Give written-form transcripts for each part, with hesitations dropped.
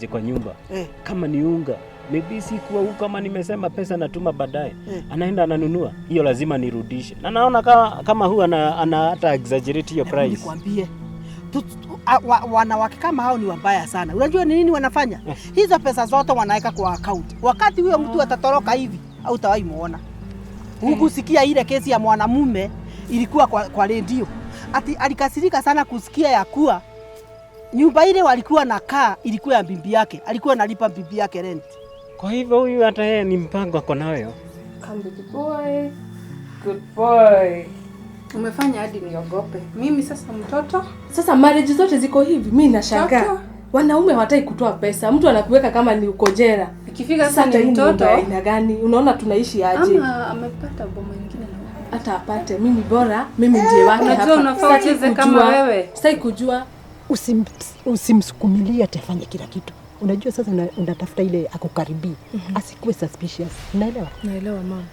Kwa nyumba Eh. kama ni unga, maybe sikuwa huko, kama nimesema pesa natuma baadaye, Eh. anaenda ananunua, hiyo lazima nirudishe, na naona kama huwa ana hata exaggerate hiyo Hebu price. nikwambie, wanawake kama hao ni wabaya sana. Unajua ni nini wanafanya? Hizo pesa zote wanaweka kwa account. Wakati huyo mtu atatoroka hivi, hautawahi muona. Hukusikia ile kesi ya mwanamume ilikuwa kwa redio. Ati alikasirika sana kusikia ya kuwa nyumba ile walikuwa na kaa ilikuwa ya bibi yake, alikuwa analipa bibi yake rent. Kwa hivyo huyu hata yeye ni mpango ako nayo. Come, baby boy. Good boy. Umefanya hadi niogope. Mimi sasa mtoto. Sasa marriage zote ziko hivi, mi nashangaa. Mtoto. Wanaume hawataki kutoa pesa, mtu anakuweka kama ni uko jela. Ikifika Sasa sasa hata ni hii nyumba mtoto ya aina gani? Unaona tunaishi aje? ama amepata boma nyingine na Hata apate, mimi bora, mimi ndiye wake Unajua hapa. unafaa Sitaki ucheze kama kujua. wewe. Sitaki kujua. Usimsukumilie atafanya kila kitu. Unajua sasa unatafuta ile akukaribie, asikuwe suspicious. Unaelewa? Naelewa mama.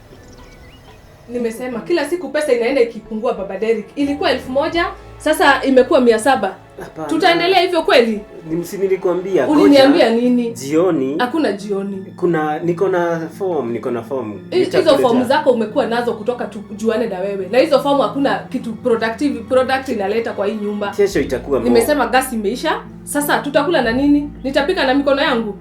Nimesema kila siku pesa inaenda ikipungua, baba Derrick. Ilikuwa 1000, sasa imekuwa 700. Hapana. Tutaendelea hivyo kweli? Si nilikwambia ngoja. Uliniambia nini? Jioni Hakuna jioni. kuna niko na form, niko na form. Hizo Nitakuletea. fomu zako umekuwa nazo kutoka tujuane na wewe, na hizo fomu hakuna kitu productive product inaleta kwa hii nyumba. Kesho itakuwa more. Nimesema gasi imeisha, sasa tutakula na nini? Nitapika na mikono yangu?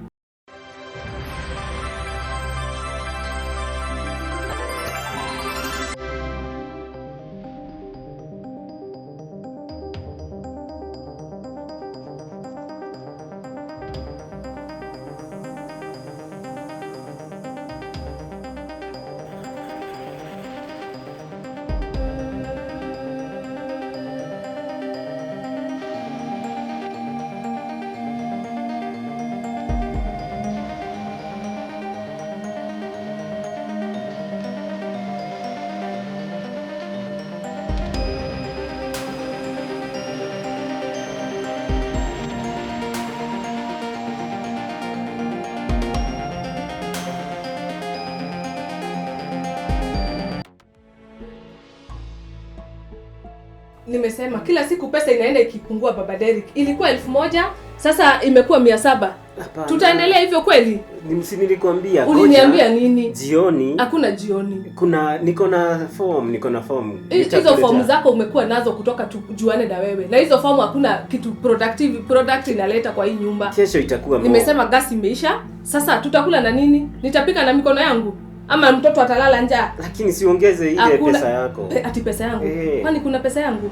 Nimesema kila siku pesa inaenda ikipungua, baba Derrick. Ilikuwa 1000, sasa imekuwa 700. Hapana. Tutaendelea hivyo kweli? Si nilikwambia ngoja. Uliniambia nini? Jioni Hakuna jioni. kuna niko na form, niko na form. Hizo Nitakuletea. fomu zako umekuwa nazo kutoka tujuane na wewe, na hizo fomu hakuna kitu productive product inaleta kwa hii nyumba. Kesho itakuwa more. Nimesema gasi imeisha, sasa tutakula na nini? Nitapika na mikono yangu ama mtoto atalala njaa? Lakini siongeze ile Hakuna- pesa yako. Ati pesa yangu? Eh. Kwani kuna pesa yangu?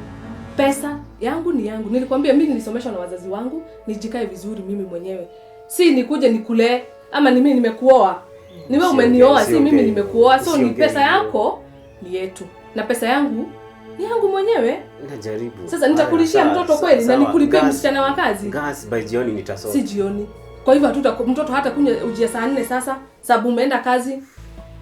Pesa yangu ni yangu. Nilikwambia mimi nilisomeshwa na wazazi wangu, nijikae vizuri mimi mwenyewe. Si nikuje nikulee ama ni mimi nimekuoa. Ni wewe umenioa, si mimi nimekuoa. So ni Usiongee pesa hivyo. yako ni yetu. Na pesa yangu ni yangu mwenyewe. Najaribu. Sasa nitakulishia Haya, mtoto sawa, kweli na sawa. nikulipie Gas- msichana wa kazi? Gas by jioni nitasort. Si jioni. Kwa hivyo mtoto hata kunywa uji saa 4 sasa, sababu umeenda kazi.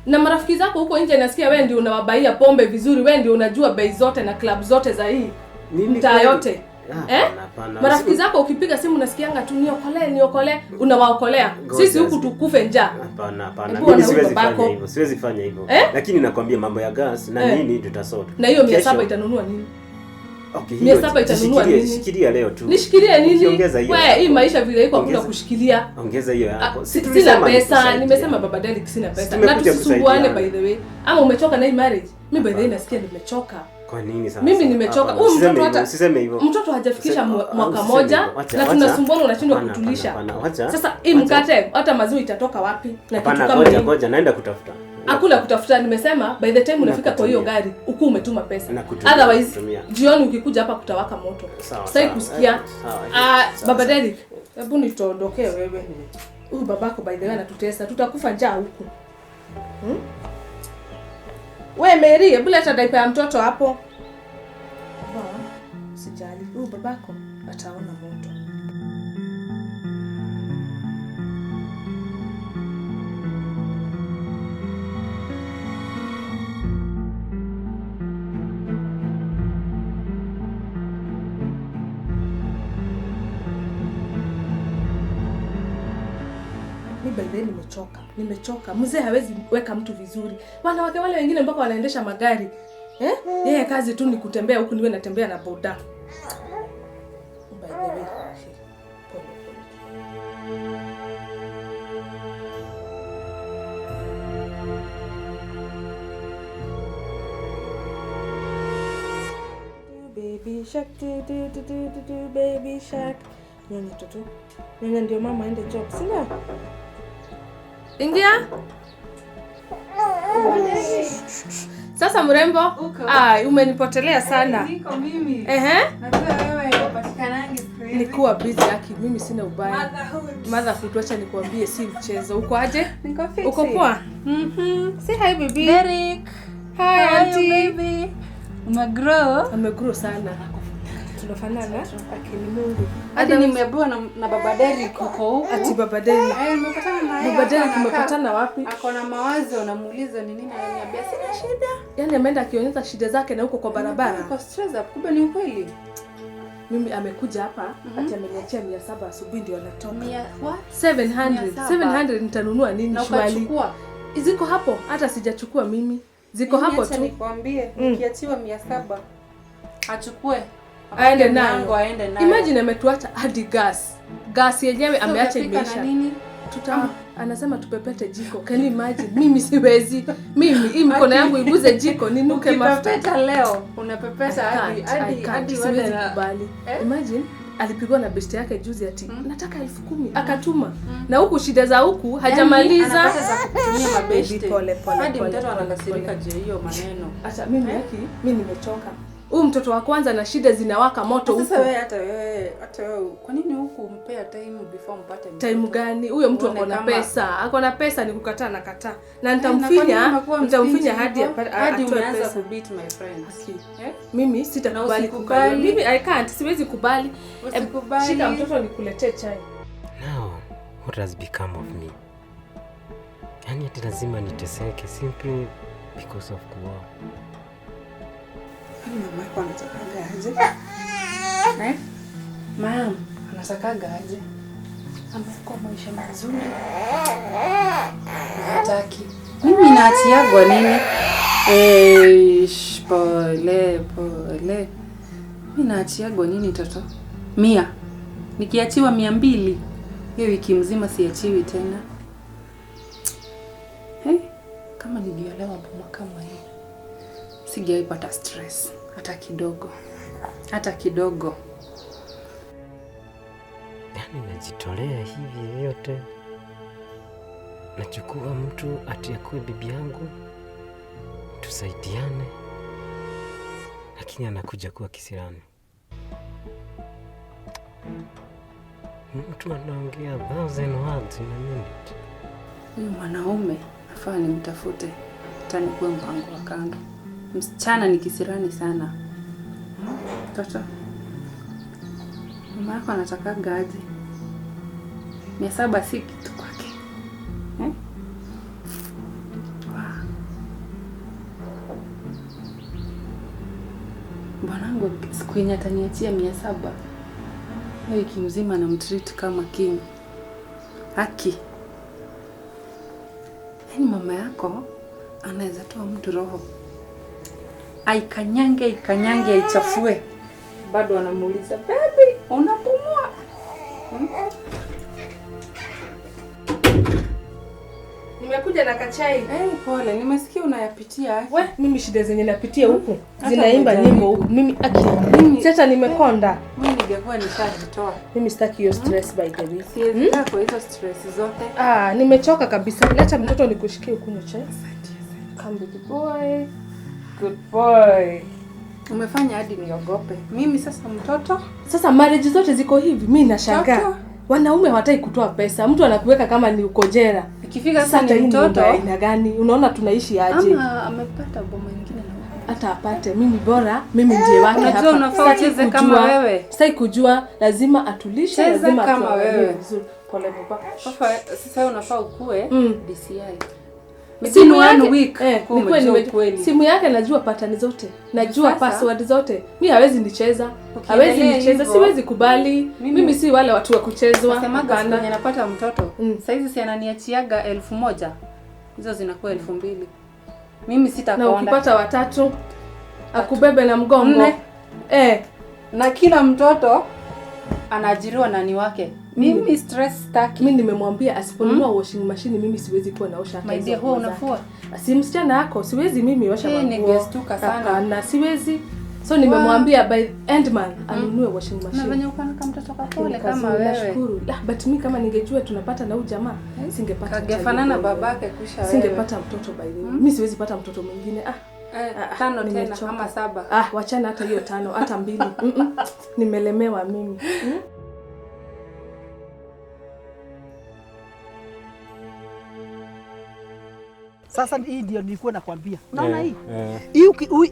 Na marafiki zako huko nje nasikia wewe ndio unawabaia pombe vizuri, wewe ndio unajua bei zote na club zote za hii Mimi mtaa kweli? yote. Ah, Eh? hapana, hapana. Marafiki zako ukipiga simu nasikianga tu niokolee, niokolee, unawaokolea. Ngoja. Sisi huku tukufe njaa. Hapana, hapana. Hebu Mimi ona huyu siwezi fanya babako. hivyo. Siwezi fanya hivyo. Eh? Lakini nakwambia mambo ya gas na Eh. nini tutasort. Na hiyo 700 Kesho- itanunua nini? Okay, hiyo 700 itanunua nini? Shikilia leo tu. Nishikilie nini? Ukiongeza hiyo We, yako. hii maisha vile iko hakuna Ongeza- kushikilia. Ongeza hiyo yako. Ah, Si sina tulisema pesa, nikusaidia. nimesema baba Derrick sina Si pesa. Na tumekuja tusisumbuane kusaidiana. by the way. Ama umechoka na hii marriage? Mimi by the way Hapana. nasikia nimechoka. Kwa nini sasa? Mimi nimechoka. Hapana, Huyu usiseme mtoto hivyo, hata usiseme hivyo. Mtoto hajafikisha mwaka Usiseme moja hivyo. Wacha, na wacha. tunasumbuana unashindwa Hapana, kutulisha. hapana, hapana, wacha. Sasa hii Wacha. mkate hata maziwa itatoka wapi? Na kitu Hapana, kama ngoja hii. ngoja, naenda kutafuta. Hakuna kutafuta, nimesema by the time unafika kwa hiyo Nakutumia. gari ukuu umetuma pesa. Nakutumia, Otherwise nakutumia. jioni ukikuja hapa kutawaka moto. Sawa, Sitaki sawa. kusikia. Sawa, Ah, sawa, baba sawa. Derrick, hebu nitondokee wewe. Huyu babako by the way anatutesa, tutakufa njaa huku. We Mary, hebu leta diaper ya mtoto hapo. Baba, usijali. Huyu babako ataona moto. Mi by the way nimechoka, nimechoka. Mzee hawezi weka mtu vizuri. Wanawake wale wengine mpaka wanaendesha magari. Eh? Yeye kazi tu ni kutembea huku, niwe natembea na boda. By the way, pole pole. Baby shark do do do do do do baby shark. Nyonya toto. Nyonya ndio mama aende job, si ndio? Ingia. Sasa mrembo, umenipotelea sana. Niko mimi. Ehe. Najua wewe upatikanangi siku hizi. Nikuwa busy aki, mimi sina ubaya. Motherhood. Motherhood, wacha nikuambie si mchezo. Uko aje? Niko fiti. Uko poa? Mhm. Say hi baby. Derek. Hi How are you, auntie. baby? Umegrow? Amegrow sana. Tunafanana? Akini Mungu. Hadi nimeambiwa na baba Derek uko huku. Ati baba Derek. Eh, nimepatana na yeye. Baba Derek hapa anakaa. umepatana wapi? Ako na mawazo, namuuliza ni nini, ananiambia sina shida. Yaani ameenda akionyesha shida zake na huko kwa barabara. Uko stress up, kumbe ni ukweli. Mimi amekuja hapa ati ameniachia 700 asubuhi ndio anatoka. Mia what? 700. 700 nitanunua nini Na shwali? ukachukua. Ziko hapo, hata sijachukua mimi. Ziko Mimi hapo acha tu. Nikwambie, nikiachiwa 700 achukue. Aende Apige nayo. mlango, aende nayo. Imagine ametuacha hadi gas. Gas yenyewe Sasa ameacha utapika na imeisha. nini? Anasema tupepete jiko. Can you imagine? Mimi siwezi. Mimi hii mikono yangu iguze jiko ninuke mafuta. Ukipepeta leo, unapepeta hadi I hadi can't. hadi Siwezi wale na kubali. Imagine alipigwa na beshte yake juzi ati nataka 10,000 akatuma. Na huku shida za huku hajamaliza. Yaani, anapata za kutumia mabeshte. Pole, pole, Hadi pole, mtoto pole, anakasirika juu ya hiyo maneno. Acha mimi haki, mimi nimechoka. Huyu mtoto wa kwanza na shida zinawaka moto huku. Sasa wewe hata wewe kwa nini huku umpea time before mpate mtoto? Time gani? Huyo mtu Uone ako na kama- pesa. Ako na pesa ni kukataa na kataa. Na Na kwa nini umekuwa nitamfinya mstingy hadi hivyo? Hadi atoe umeanza pesa. kubeat my friends. Haki. Eh? Mimi sitakubali Na usikubali. kukubali. Mimi I can't, siwezi kubali. Usikubali. Shika mtoto nikuletee chai. Now, what has become of me? Yaani ati lazima niteseke simply because of kuoa. Kwani mama yako anatakaga aje? Eh? Mam, anatakaga aje? Amekuwa maisha mazuri. Hataki. Mimi naachiagwa nini? Eish, pole pole. Mimi naachiagwa nini toto? 100. Nikiachiwa 200, hiyo wiki mzima siachiwi tena. Hey, kama niliolewa boma kama hii, sijaipata stress hata kidogo. Hata kidogo. Yaani najitolea hivi vyote, nachukua mtu ati akuwe bibi yangu, tusaidiane, lakini anakuja kuwa kisirani. Mtu anaongea 1000 words in a minute. Huyu mwanaume nafaa nimtafute, hata nikuwe mpango wa kando. Msichana ni kisirani sana. Toto, mama yako anatakaga aje? 700 si kitu kwake. Eh? Wow. Bwanangu siku yenye ataniachia 700, wiki mzima namtreat kama king. Haki. Yaani mama yako anaweza toa mtu roho, aikanyange aikanyange aichafue, bado anamuuliza baby, unapumua? Nimekuja na kachai. Pole, nimesikia unayapitia. We, mimi shida zenye napitia huku Hata zinaimba hujaribu. nyimbo huku. Mimi aki. Sasa nimekonda. Mimi ningekuwa nishajitoa. Mimi sitaki hiyo stress by the way. Siwezi kaa kwa hizo stress zote. Nimechoka kabisa. Leta mtoto nikushikie ukunywe chai. Come baby boy. Good boy. Umefanya hadi niogope. Mimi sasa mtoto. Sasa marriage zote ziko hivi, mimi nashangaa. Wanaume hawataki kutoa pesa. Mtu anakuweka kama ni uko jela. Ikifika sasa Sasa ni mtoto. aina gani? Unaona tunaishi aje? Ama amepata boma nyingine na hata apate. Mimi bora, mimi ndiye wake hapa. Unajua unafaa ucheze kama wewe. Sitaki kujua, lazima atulishe, Cheza lazima kama atuangalie wewe. vizuri. Pole baba. Sasa unafaa ukue DCI. Simu Within yake, one week, kuwa umejua ukweli. Simu yake najua pattern zote. Najua Sasa, password zote. Mimi hawezi nicheza. Ukiendelea Hawezi nicheza, hivyo, siwezi kubali. Mimi si wale watu wa kuchezwa. Nasemaga siku Hapana. yenye napata mtoto. Saizi si ananiachiaga 1,000. Hizo zinakuwa 2,000. Mimi sitakonda. Na ukipata watatu akubebe na mgongo. 4. Na kila mtoto anaajiriwa nani wake. Mimi stress sitaki. Mimi nimemwambia asiponunua washing machine mimi siwezi kuwa naosha hata My hizo dear, huwa nguo zake. unafua? Si msichana yako, siwezi mimi osha Hii manguo. ningestuka sana. Hapana, siwezi. So nimemwambia by end month anunue washing Na machine. venye uko na kamtoto kapole Lakini kama kazuri, wewe. nashukuru. Ah, but mi kama ningejua tunapata na huyu jamaa singepata hata Kagefanana hiyo. babake kusha wewe. Singepata mtoto by the way. Mi siwezi pata mtoto mwingine. Ah, ah, 5 tena nimechoka. ama 7. Ah, wachana hata hiyo 5 hata 2. Nimelemewa mimi. Sasa hii ndio nilikuwa nakwambia. Unaona hii? Eh.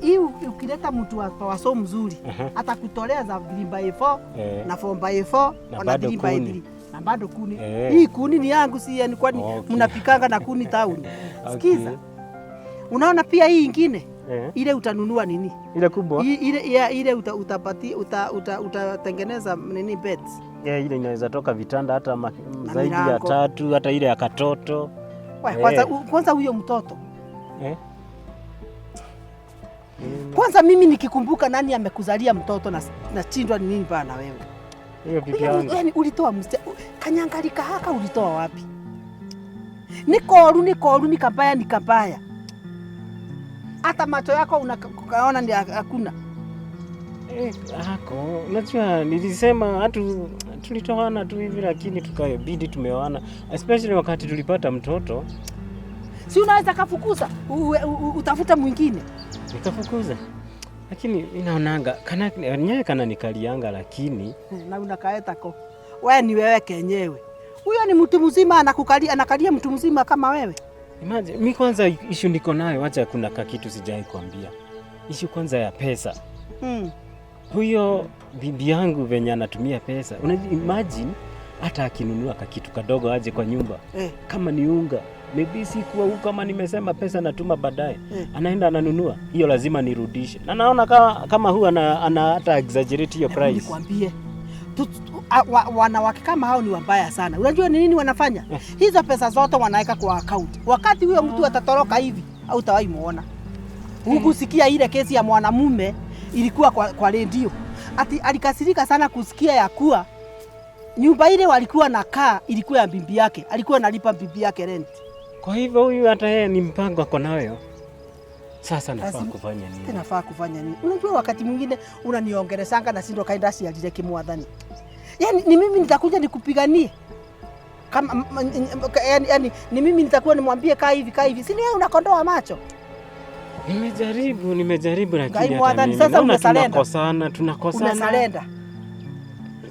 Hii ukileta mtu wa power saw mzuri atakutolea za 3 by 4 na 4 by 4 Na na bado 3 by kuni. 3 na bado kuni. Eh. Hii kuni ni yangu, si yenu, kwani mnapikanga na kuni town. Sikiza. Unaona pia hii ingine ile utanunua nini? Ile kubwa? Ile ya, ile utapati utatengeneza nini beds. Ile inaweza toka vitanda hata Na zaidi ya milango. 3, hata ile ya katoto. Kwanza huyo mtoto. Kwanza mimi nikikumbuka nani amekuzalia mtoto na chindwa ni nini bana wewe. Hiyo bibi yangu. Yaani ulitoa kanyangalika haka ulitoa wapi? Ni koru, ni koru, ni kabaya, ni kabaya. Hata macho yako unaona ni hakuna. Hako, unajua nilisema hatu tulitoana tu hivi lakini tukabidi tumeoana, especially wakati tulipata mtoto. Si unaweza kafukuza, utafuta mwingine. Nikafukuza. Lakini ninaonanga kana nyewe kana nikalianga lakini na unakaeta ko. Wewe ni wewe kenyewe. Huyo ni mtu mzima anakukalia, anakalia mtu mzima kama wewe. Imagine, mi kwanza issue niko nayo, acha kuna kakitu sijai kuambia. Issue kwanza ya pesa. Huyo bibi yangu venye anatumia pesa. Unajua, imagine hata akinunua kakitu kadogo aje kwa nyumba. Kama ni unga, maybe sikuwa huko kama nimesema pesa natuma baadaye. Anaenda ananunua, hiyo lazima nirudishe. Na naona kama huwa ana hata exaggerate hiyo price. Nikwambie. Wanawake kama hao ni wabaya sana. Unajua ni nini wanafanya? Hizo pesa zote wanaweka kwa account. Wakati huyo mtu atatoroka hivi, hautawahi muona. Hukusikia ile kesi ya mwanamume ilikuwa kwa redio. Ati alikasirika sana kusikia ya kuwa nyumba ile walikuwa nakaa ilikuwa ya bibi yake. Alikuwa analipa bibi yake rent. Kwa hivyo huyu hata yeye ni mpango ako nayo. Sasa nafaa kufanya nini? Nafaa kufanya nini? Unajua wakati mwingine unaniongeleshanga na sindo kaenda sialile kimwathani. Yaani ni mimi nitakuja nikupiganie. Kama yani ni mimi nitakuwa nimwambie kaa hivi, kaa hivi. Si ni wewe unakondoa macho? Nimejaribu lakini Ngai hata mwathani, mimi sasa naona umesalenda. tunakosana. Umesalenda.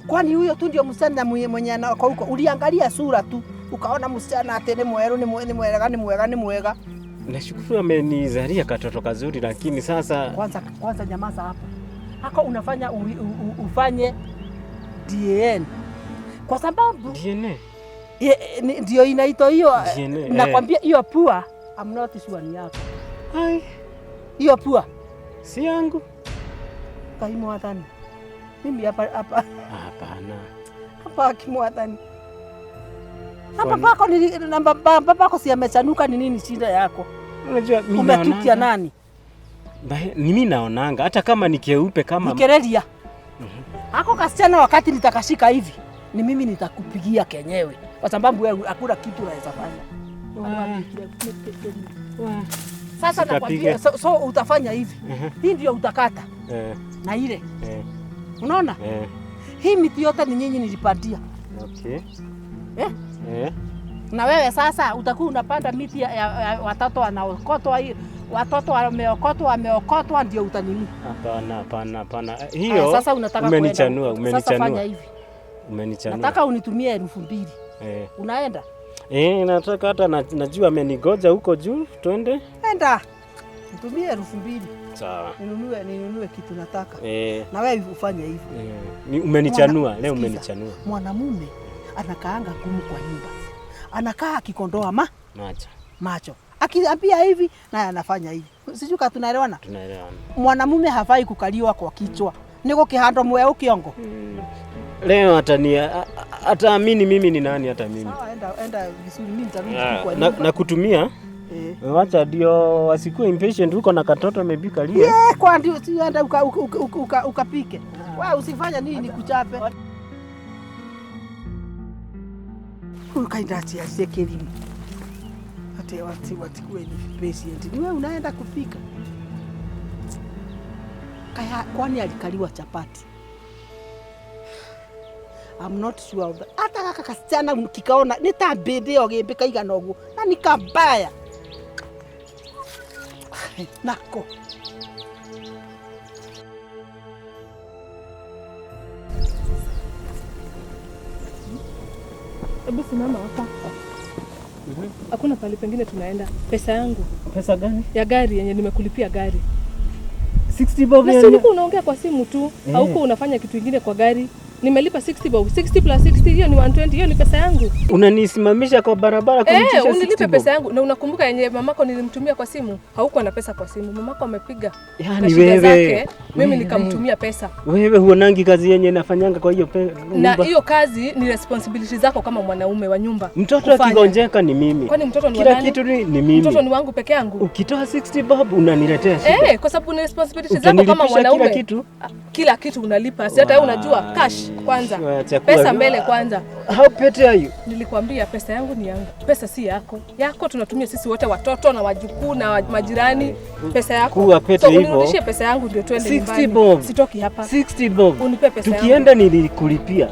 Kwani huyo tu ndio msichana mwenye anako huko? Uliangalia sura tu ukaona msichana ate ni mweru, ni mwega, ni mwega, ni mwega. Nashukuru amenizalia katoto kazuri lakini sasa kwanza nyamaza hapo. Hako unafanya ufanye DNA. Kwa sababu DNA? Ndio inaitwa hiyo, DNA, nakwambia hiyo pua, I'm not sure ni yako. Ai. Hiyo pua Si yangu. Kai mwathani. Mimi hapa. Hapana. Hapa kimwathani. Hapa Kwani? pako ni na babako si amechanuka, ni nini shida yako? Unajua mimi Umetukia naonanga. nani? Ni mimi naonanga hata kama ni keupe kama Nikereria. Hako kasichana wakati nitakashika hivi, ni mimi nitakupigia kenyewe. Kwa sababu wewe hakuna kitu unaweza fanya. Sasa Sitapiga. nakwambia, so utafanya hivi. Hii ndio utakata. Na ile. Unaona? Hii miti yote ni nyinyi nilipandia. Na wewe sasa utakuwa unapanda miti ya watoto wanaokotwa, watoto wameokotwa, wameokotwa ndio utanini. Hapana, hapana, hapana. Haya, Hiyo sasa unataka umeninchanua, kuenda. Sasa umenichanua. fanya hivi. Umenichanua. Nataka unitumie 2000. Unaenda? Nataka hata najua amenigoja huko juu, twende. Enda. Nitumie 2000. Sawa. Ninunue kitu nataka. Na wewe ufanye hivyo. Ni umenichanua, leo Sikiza. umenichanua. Mwanamume anakaanga ngumu kwa nyumba. Anakaa akikondoa macho. Macho. Akiambia hivi na anafanya hivi. Sijui kama tunaelewana? Tunaelewana. Mwanamume hafai kukaliwa kwa kichwa. Niko kihando mweu kiongo. Leo ataamini mimi ni nani hata mimi. Sawa, enda vizuri, mimi nitarudi tu kwa nyumba. Nakutumia. Wacha ndio wasikuwe impatient huko na katoto amebika lie. Kwa ndio si enda ukapike. Wewe usifanye nini nikuchape. Huyu kaenda atie kilimo. Ate wati kuwe ni patient. Ni wewe unaenda kupika. Kaya, kwani alikaliwa chapati? I'm not sure of that. Hata gaka kasichana kikaona nĩ ta mbĩmbĩ ĩyo gĩmbĩ kaigana ũguo na nĩ kabaya nako. Hebu simama hapa. Hakuna pahali pengine tunaenda. Pesa yangu. Pesa gani? Ya gari yenye nimekulipia gari. 60 bob. Na si ulikuwa unaongea kwa simu tu, hauko unafanya kitu kingine kwa gari. Nimelipa 60 bob. 60 plus 60 hiyo ni 120, hiyo ni pesa yangu. Unanisimamisha kwa barabara kunitisha 60 unilipe bob. Pesa yangu. Na unakumbuka yenye mamako nilimtumia kwa simu? Haukuwa na pesa kwa simu. Mamako amepiga. Yaani wewe zake, mimi nikamtumia pesa. Wewe huonangi kazi yenye nafanyanga kwa hiyo pesa. Na hiyo kazi ni responsibility zako kama mwanaume wa nyumba. Mtoto akigonjeka ni mimi. Kwani mtoto ni kila wanani? Kitu ni mimi. Mtoto ni wangu peke yangu. Ukitoa 60 bob unaniletea shida. Kwa sababu ni responsibility zako kama mwanaume. Kila kitu. Kila kitu unalipa. Si hata wewe unajua cash kwanza. Pesa mbele kwanza. How petty are you? Nilikwambia pesa yangu ni yangu. Pesa si yako. Yako tunatumia sisi wote, watoto na wajukuu na majirani. Pesa yako. Kuwa pete hivyo. So unirudishie pesa yangu ndio twende nyumbani. 60 bob. Sitoki hapa. 60 bob. Unipe pesa yangu. Tukienda nilikulipia.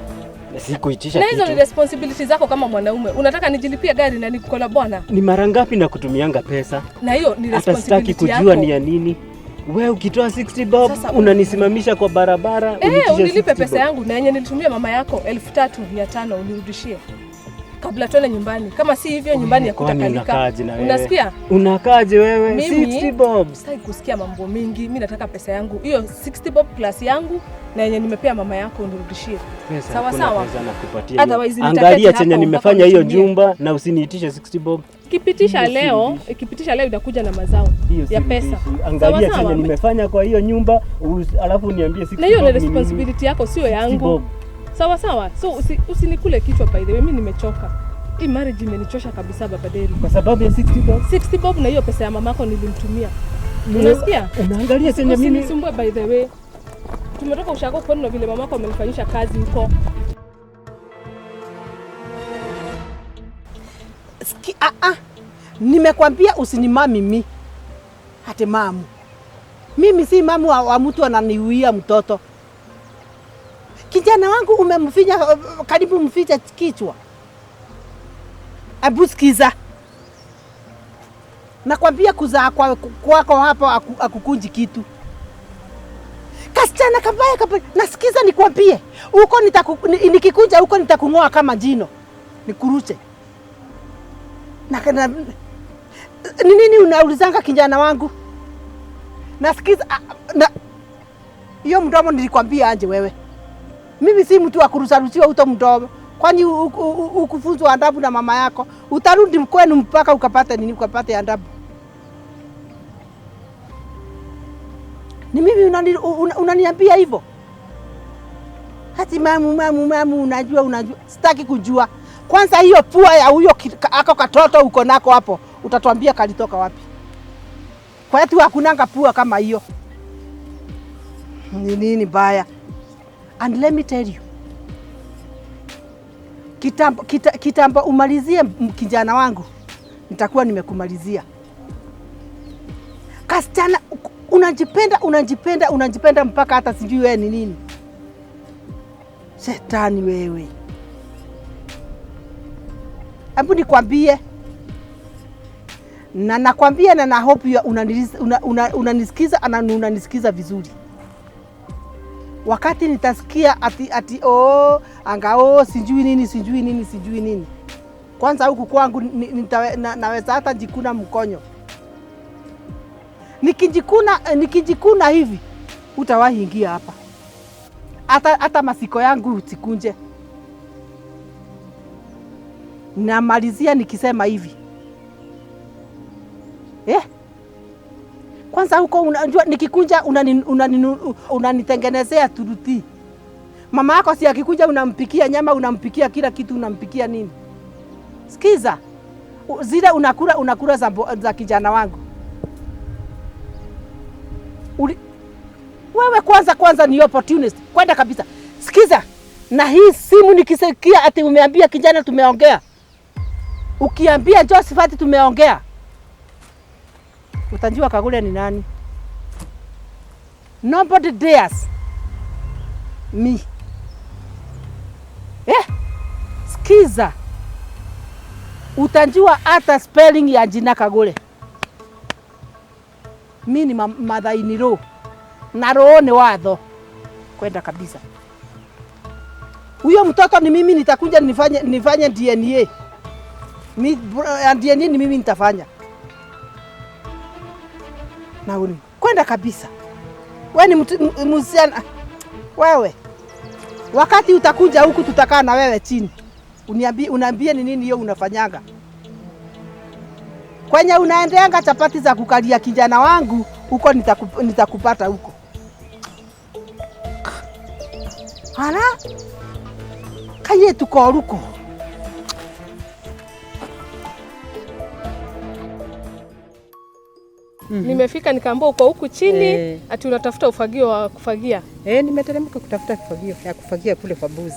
Sikuitisha kitu. Na hizo ni responsibility zako kama mwanaume. Unataka nijilipie gari na niko na bwana? Ni mara ngapi na kutumianga pesa? Na hiyo ni responsibility yako. Hata sitaki kujua ni ya nini. Wewe ukitoa 60 bob unanisimamisha kwa barabara, unilipe pesa yangu na yenye nilitumia mama yako 3,500 unirudishie kabla tuende nyumbani. Kama si hivyo nyumbani hakutakalika. Unasikia? Unakaaje wewe? 60 bob. Sitaki kusikia mambo mingi. Mimi nataka pesa yangu. Hiyo 60 bob plus yangu na yenye nimepea mama yako unirudishie. Sawa sawa. Pesa nakupatia. Angalia chenye nimefanya hiyo jumba na usiniitishe 60 bob. Ikipitisha leo itakuja na mazao ya pesa. Angalia chenye nimefanya kwa hiyo nyumba alafu niambie 60 bob. Na hiyo ni responsibility yako, sio yangu. Sawa sawa. So usinikule kichwa by the way, mimi nimechoka. Hii marriage imenichosha kabisa Baba Deri. Kwa sababu ya 60 bob? 60 bob na hiyo pesa ya mamako nilimtumia. Unasikia? Unaangalia chenye mimi. Usinisumbue by the way. Tumetoka ushago kwenu na vile mamako amenifanyisha kazi huko. Nimekwambia usinimami mimi. Hata mamu. Mimi si mamu wa mtu ananiuia mtoto. Kijana wangu umemfinya karibu mficha kichwa. Abu sikiza. Nakwambia kuzaa kwako hapo akukunji kitu. Kasichana kabaya kabaya. Nasikiza nikwambie. Huko nikikunja huko nitakungoa kama jino. Nikuruche. Na ni nini unaulizanga kijana wangu? Nasikiza na hiyo mdomo nilikwambia anje wewe. Mimi si mtu wa kurusarusiwa uto mdomo. Kwani ukufunzwa adabu na mama yako? Utarudi kwenu mpaka ukapate nini, ukapate adabu. Ni mimi unaniambia hivyo? Hati mamu unajua. Sitaki kujua. Kwanza hiyo pua ya huyo ako katoto uko nako hapo, utatuambia kalitoka wapi? Kwa hiyo hakunanga pua kama hiyo. Ni nini baya? And let me tell you. Kitambo umalizie kijana wangu, nitakuwa nimekumalizia. Kasichana unajipenda mpaka hata sijui wewe ni nini. Shetani wewe. Hebu nikwambie. Na nakwambia na hope you unanisikiza na unanisikiza vizuri. Wakati nitasikia ati oh anga sijui nini. Kwanza huku kwangu naweza hata jikuna mkonyo. Nikijikuna hivi utawahi ingia hapa. Hata masiko yangu usikunje. Namalizia nikisema hivi. Kwanza huko unajua nikikunja unanitengenezea turuti. Mama yako si akikuja unampikia nyama, unampikia kila kitu, unampikia nini? Sikiza. Zile unakula za kijana wangu. Wewe kwanza ni opportunist. Kwenda kabisa. Sikiza. Na hii simu nikisikia ati umeambia kijana tumeongea. Ukiambia Josephat tumeongea, utajua Kagure ni nani. Nobody dares me. Eh? Skiza. Utanjua hata spelling ya jina Kagure. Mi ni mother-in-law. Na roho ni watho. Kwenda kabisa. Huyo mtoto ni mimi nitakuja nifanye DNA. DNA ni mimi nitafanya. Na uni. Kwenda kabisa. Wewe ni msichana. Wewe. Wakati utakuja huku tutakaa na wewe chini. Uniambie ni nini hiyo unafanyanga. Kwenye unaendeanga chapati za kukalia kijana wangu, huko nitakupata huko. Hala? Kaye tukoruko. Nimefika nikaambiwa uko huku chini ati unatafuta ufagio wa kufagia. Nimeteremka kutafuta ufagio ya kufagia kule kwa mbuzi.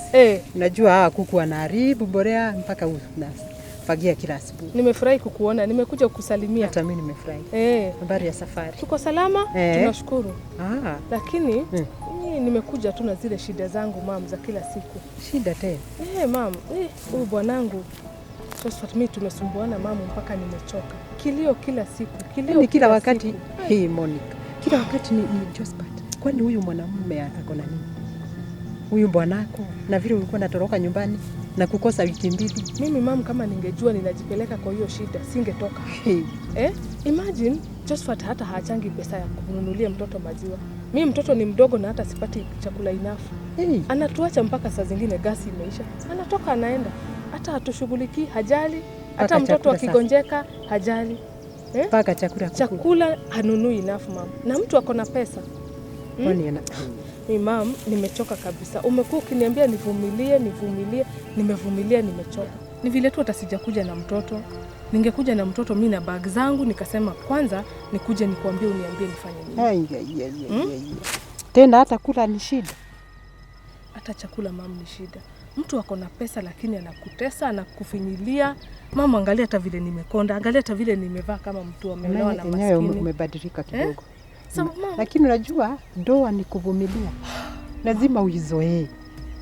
Unajua hawa kuku wanaharibu borea mpaka unafagia kila asubuhi. Nimefurahi kukuona, nimekuja kukusalimia. Hata mimi nimefurahi. Habari ya safari? Tuko salama, tunashukuru. Lakini nimekuja tu na zile shida zangu mam za kila siku. Shida tena? Mam, huyu bwanangu Josephat, mimi tumesumbuana mamu mpaka nimechoka. Kilio kila siku, kilio ni kila wakati. Siku. Hey Monica, kila wakati ni Josephat. Kwani huyu mwanamume ako na nini? Huyu bwanako na vile ulikuwa unatoroka nyumbani na kukosa wiki mbili. Mimi mamu, kama ningejua ninajipeleka kwa hiyo shida, singetoka. Hey. Imagine Josephat hata haachangi pesa ya kununulia mtoto maziwa. Mimi mtoto ni mdogo na hata sipati chakula enough. Hey. Anatuacha mpaka saa zingine gasi imeisha. Anatoka anaenda. Hata hatushughulikii, hajali. Hata mtoto akigonjeka hajali. Paka chakula chakula hanunui enough mam. Na mtu ako na pesa. Kwani ana mimi mam, nimechoka kabisa. Umekuwa ukiniambia nivumilie, nivumilie, nimevumilia, nimechoka. Ni vile tu hata sijakuja na mtoto. Ningekuja na mtoto mimi na bag zangu nikasema kwanza nikuje nikuambie uniambie nifanye nini. Tena hata kula ni shida. Hata chakula mam ni shida. Mtu ako na pesa lakini anakutesa, anakufinyilia. Mama, angalia hata vile nimekonda, angalia hata vile nimevaa kama mtu ameolewa na maskini. Umebadilika kidogo. So, lakini unajua ndoa ni kuvumilia. Lazima uizoee.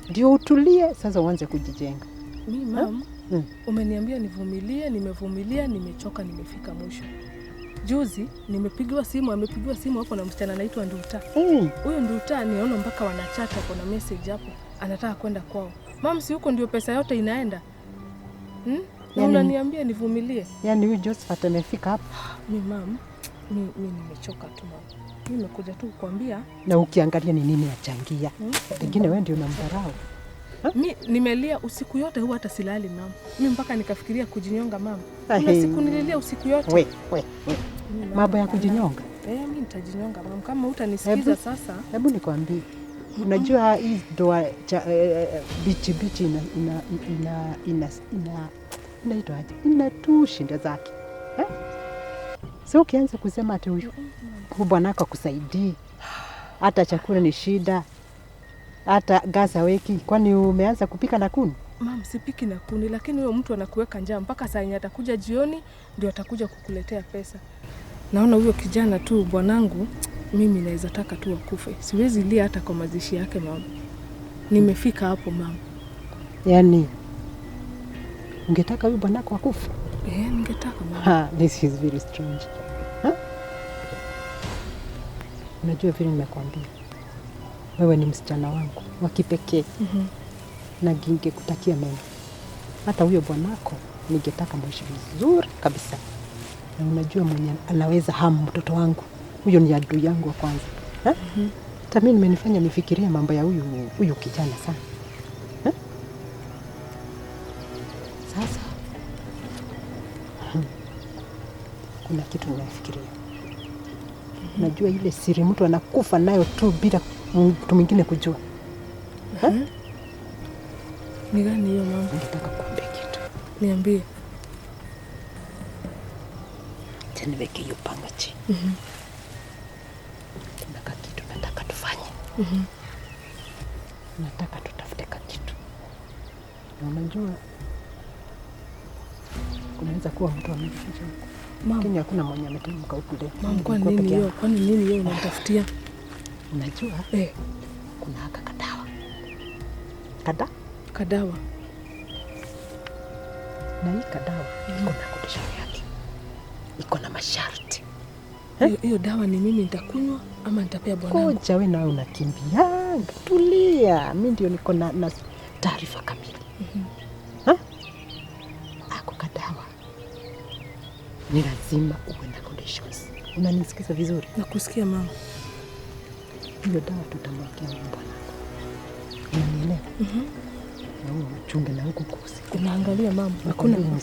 Ndio utulie sasa uanze kujijenga. Mimi mam, umeniambia nivumilie, nimevumilia, nimechoka, nimefika mwisho. Juzi nimepigiwa simu, amepigiwa simu hapo na msichana anaitwa Nduta. Huyo Nduta niona mpaka wanachat hapo na message hapo, anataka kwenda kwao. Mam, si huko ndio pesa yote inaenda. Na unaniambia nivumilie. Yaani huyu Josephat amefika hapa. Mimi mam, mimi nimechoka tu mam. Mimi nimekuja tu kukuambia. Na ukiangalia ni nini achangia. Pengine wewe ndio unamdharau. Mimi nimelia usiku yote huwa hata silali mam. Mimi mpaka nikafikiria kujinyonga mam. Kuna siku nililia usiku yote. We. Mambo ya kujinyonga? Mimi nitajinyonga mam kama hutanisikiza sasa. Hebu nikwambie. Unajua hii ndoa bichi bichi ina inaitwa aje? Ina tu shinda zake. So ukianza kusema ati huyu bwanako akusaidii, hata chakula ni shida, hata gas haweki, kwani umeanza kupika na kuni? Mam, sipiki na kuni, lakini huyo mtu anakuweka njaa mpaka saa yenye atakuja jioni ndio atakuja kukuletea pesa. Naona huyo kijana tu bwanangu, mimi naweza taka tu akufe. Siwezi lia hata kwa mazishi yake mama. Nimefika hapo mama. Yaani ungetaka huyu bwanako akufe? Ningetaka mama. This is very strange. Unajua vile nimekuambia, wewe ni msichana wangu wa kipekee. Na ningekutakia mema. Hata huyo bwanako ningetaka mwishi vizuri kabisa. Na unajua mwenye anaweza hamu mtoto wangu, huyo ni adui yangu wa kwanza. Hata mimi nimenifanya nifikirie mambo ya huyu kijana sana. Sasa kuna kitu ninafikiria. Unajua ile siri mtu anakufa nayo tu bila mtu mwingine kujua. Ni gani hiyo mama? Ningetaka kuambia kitu. Niambie. Acha niweke hiyo panga chini. Kuna kakitu nataka tufanye. Nataka tutafute kakitu. Na unajua kunaweza kuwa mtu ameficha huko. Lakini hakuna mwenye ametamka huku leo. Mama, kwa nini hiyo? Kwani nini hiyo unamtafutia? Unajua kuna haka kadawa. Kadawa. Na hii kadawa iko na condition yake. Iko na masharti. Hiyo dawa ni mimi nitakunywa ama nitapea bwanangu? Koja wewe nawe unakimbianga. Tulia, mimi ndio niko na taarifa kamili. Ako kadawa ni lazima uwe na conditions. Unanisikiza vizuri? Nakusikia mama. Hiyo dawa tutamwekea bwanangu. Unanielewa? Na wewe uchunge na huku kusiku. Unaangalia mama, hakuna mtu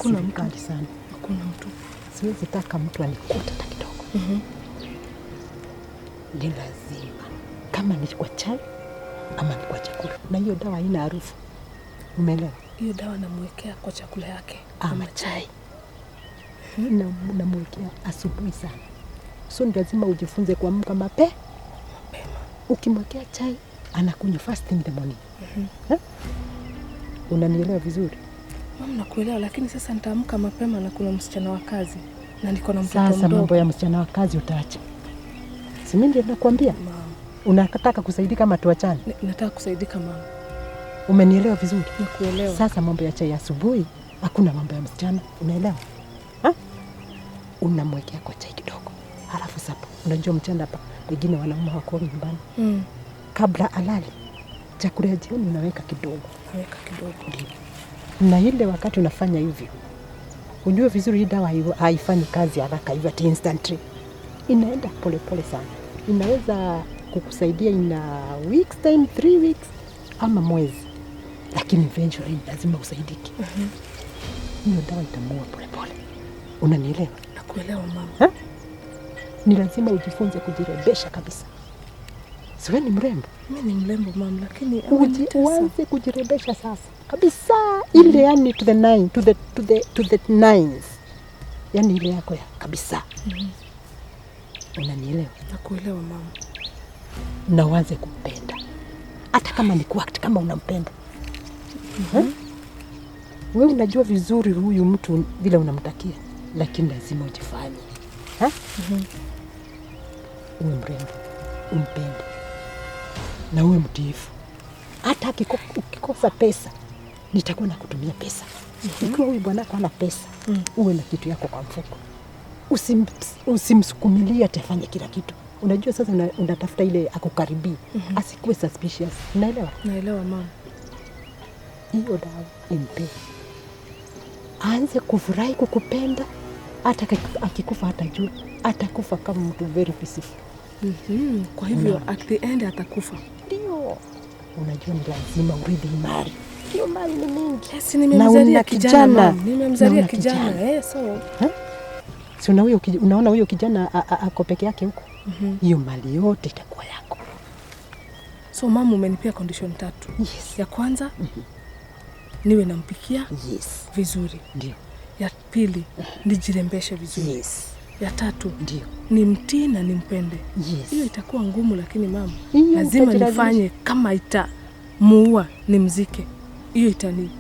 sana. Hakuna mtu. Siwezi taka mtu anikute hata kidogo. Ni lazima kama ni kwa chai ama ni kwa chakula. Na hiyo dawa haina harufu. Umeelewa? Hiyo dawa namwekea kwa chakula yake ama chai. Namwekea asubuhi sana. So ni lazima ujifunze kuamka mapema. Ukimwekea chai anakunywa first in the morning. Unanielewa vizuri? Mama, nakuelewa, lakini sasa nitaamka mapema na kuna msichana wa kazi na niko na mtoto mdogo. Sasa mambo ya msichana wa kazi utaacha. Si mimi ndio nakwambia? Mama. Unataka kusaidika kama tuachane? Nataka kusaidika mama. Umenielewa vizuri? Nakuelewa. Sasa mambo ya chai asubuhi, hakuna mambo ya msichana, unaelewa? Unamwekea kwa chai kidogo. Halafu sapa, unajua mchana hapa wengine wanaume wako nyumbani. Kabla alale, chakula ya jioni unaweka kidogo. Naweka kidogo. Ndio. Na ile wakati unafanya hivyo, ujue vizuri hii dawa haifanyi kazi haraka hivyo ati instantly. Inaenda pole pole sana. Inaweza kukusaidia in a weeks time, 3 weeks ama mwezi. Lakini eventually lazima usaidike. Hiyo dawa itamuua pole pole. Unanielewa? Nakuelewa mama. Ni lazima ujifunze kujirebesha kabisa. Siwe ni mrembo? Mimi ni mrembo mama, lakini uanze kujirebesha sasa. Kabisa ile yani to the nine, to the to the to the nines. Yani ile yako ya kabisa. Unanielewa? Nakuelewa mama. Na uanze kumpenda. Hata kama ni kuact kama unampenda. Wewe unajua vizuri huyu mtu vile unamtakia, lakini lazima ujifanye. Uwe mrembo, umpende. Na uwe mtiifu. Hata ukikosa pesa, nitakuwa nakutumia pesa. Ikiwa huyu bwanako hana pesa, uwe na kitu yako kwa mfuko. Usimsukumilie atafanya kila kitu. Unajua sasa unatafuta ile akukaribie, asikuwe suspicious. Unaelewa? Naelewa mama. Hiyo dawa impe. Aanze kufurahi kukupenda. Hata akikufa hatajua, atakufa kama mtu very peaceful. Kwa hivyo at the end atakufa. Ndio. Unajua ni lazima urithi mali. Hiyo mali ni mingi. Yes, nimemzalia kijana. Mama. Nimemzalia kijana. So. Si unaona huyo kijana ako peke yake huko. Hiyo mali yote itakuwa yako. So mama, umenipea condition 3. Yes. Ya kwanza niwe nampikia. Yes. Vizuri. Ndio. Ya pili nijirembeshe vizuri. Yes. Ya tatu ndio nimtii na nimpende. Yes. Hiyo itakuwa ngumu, lakini mama lazima nifanye. Kama itamuua nimzike. Hiyo itani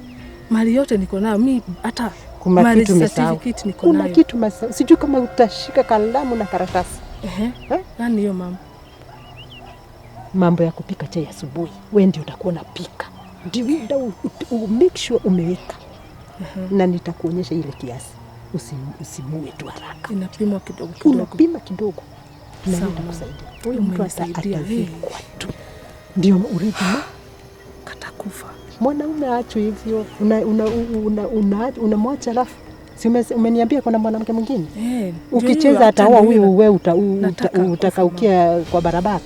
mali yote niko nayo mimi, hata marriage certificate niko nayo. Kuna kitu sijui kama utashika kalamu na karatasi. Nani hiyo mama? Mambo ya kupika chai asubuhi, wewe ndio utakuwa unapika. Ndio make sure umeweka. Na nitakuonyesha ile kiasi. Usimue tu haraka. Inapimwa kidogo kidogo. Unapima kidogo. Na nitakusaidia. Huyu mtu atazikwa tu. Ndio urithi katakufa. Mwanaume aachwe hivyo. Unamwacha alafu. Si umeniambia kuna mwanamke mwingine? Ukicheza ataoa huyu, wewe utakaukia kwa barabara.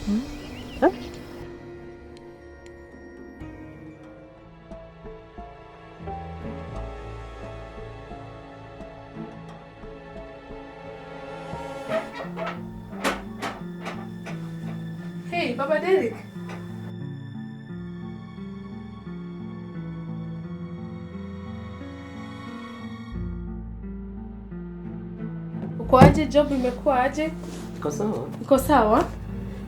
Hey, Baba Derek. Uko aje? Job imekuwa aje? Iko sawa. Iko sawa?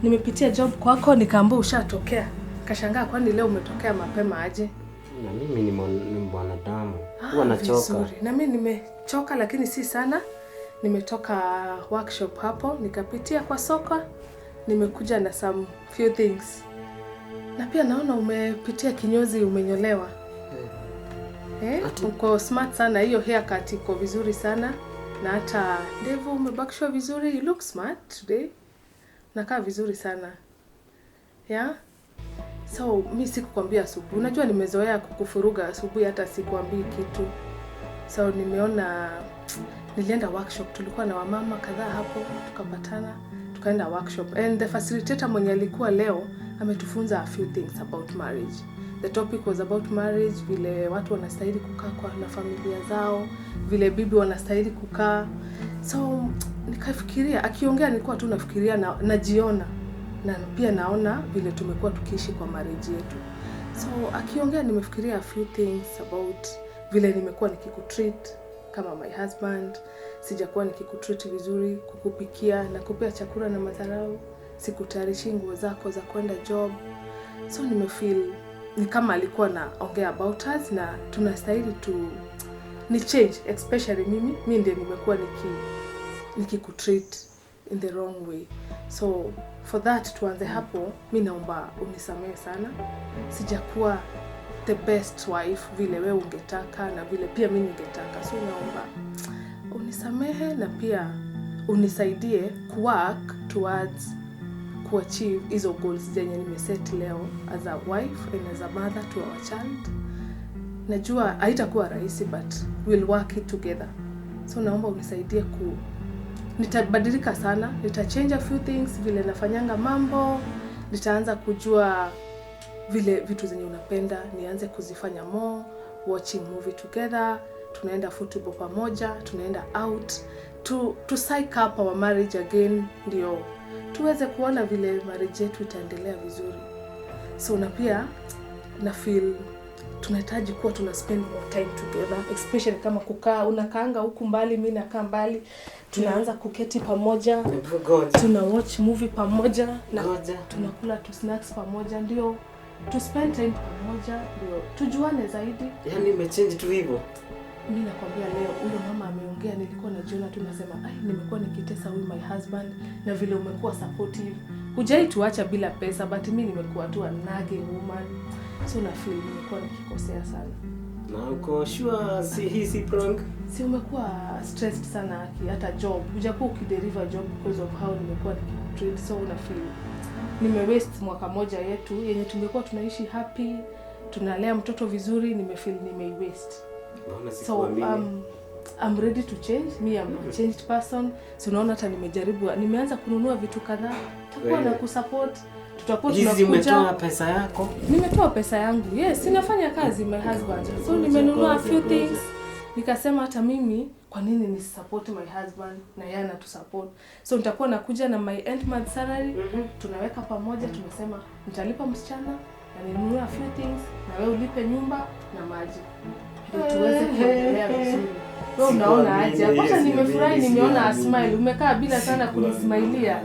Nimepitia job kwako nikaambiwa ushatokea. Kashangaa kwani leo umetokea mapema aje? Na mimi ni mwanadamu. Huwa nachoka. Na mimi nimechoka lakini si sana. Nimetoka workshop hapo nikapitia kwa soko. Nimekuja na some few things. Na pia naona umepitia kinyozi, umenyolewa. Uko smart sana, hiyo haircut iko vizuri sana. Na hata ndevu umebakishwa vizuri. You look smart today. Nakaa vizuri sana. Yeah? So, mi sikukwambia asubuhi. Unajua nimezoea kukufuruga asubuhi, hata sikuambii kitu. So, nimeona nilienda workshop, tulikuwa na wamama kadhaa hapo, tukapatana, tukaenda workshop. And the facilitator mwenye alikuwa leo ametufunza a few things about marriage. The topic was about marriage, vile watu wanastahili kukaa kwa na familia zao, vile bibi wanastahili kukaa. So nikafikiria, akiongea nilikuwa tu nafikiria na najiona, na pia naona vile tumekuwa tukiishi kwa marriage yetu. So akiongea nimefikiria a few things about vile nimekuwa nikikutreat kama my husband, sijakuwa nikikutreat vizuri, kukupikia na kupea chakula na madharau, sikutayarishi nguo zako za kwenda job. So nimefeel ni kama alikuwa naongea about us na tunastahili tu ni change, especially mimi ndiye nimekuwa nikikutreat in the wrong way. So for that tuanze hapo, mi naomba unisamehe sana. Sijakuwa the best wife vile wewe ungetaka na vile pia mimi ningetaka. So naomba unisamehe na pia unisaidie kuwork towards kuachieve hizo goals zenye nimeset leo as a wife and as a mother to our child. Najua haitakuwa rahisi, but we'll work it together. So naomba unisaidie nitabadilika sana, nitachange a few things vile nafanyanga mambo, nitaanza kujua vile vitu zenye unapenda, nianze kuzifanya more, watching movie together, tunaenda football pamoja, tunaenda out, to psych up our marriage again, ndio tuweze kuona vile marriage yetu itaendelea vizuri. So na pia na feel tunahitaji kuwa tuna spend more time together, especially kama kukaa, unakaanga huku mbali, mimi nakaa mbali, tunaanza kuketi pamoja, tuna watch movie pamoja na tunakula tu snacks pamoja, ndio to spend time pamoja, ndio tujuane zaidi. Yaani imechange tu hivyo. Mimi nakwambia leo huyo mama ameongea, nilikuwa najiona tu nasema, ai, nimekuwa nikitesa huyu my husband, na vile umekuwa supportive. Hujai tuacha bila pesa, but mimi nimekuwa tu a nagging woman. So na feel nimekuwa nikikosea sana. Na uko sure si hii si prank? Si umekuwa stressed sana aki, hata job. Hujakuwa ukideliver job because of how nimekuwa nikikutreat. So na feel nimewaste mwaka moja yetu yenye tungekuwa tunaishi happy, tunalea mtoto vizuri, nimefeel nimeiwaste. So I'm ready to change. Me, I'm a changed person. So unaona hata nimejaribu, nimeanza kununua vitu kadhaa. Takuwa na kusupport, tutakuwa tunakuja. Hizi umetoa pesa yako? Nimetoa pesa yangu. Yes, ninafanya kazi my husband. So nimenunua a few things. Nikasema hata mimi kwa nini ni support my husband na yeye anatusupport. So nitakuwa nakuja na my end month salary, tunaweka pamoja, tunasema nitalipa msichana na ninunue a few things na wewe ulipe nyumba na maji. Ndio tuweze kuendelea vizuri. Wewe unaona aje? Kwanza nimefurahi nimeona a smile. Umekaa bila sana kunismailia.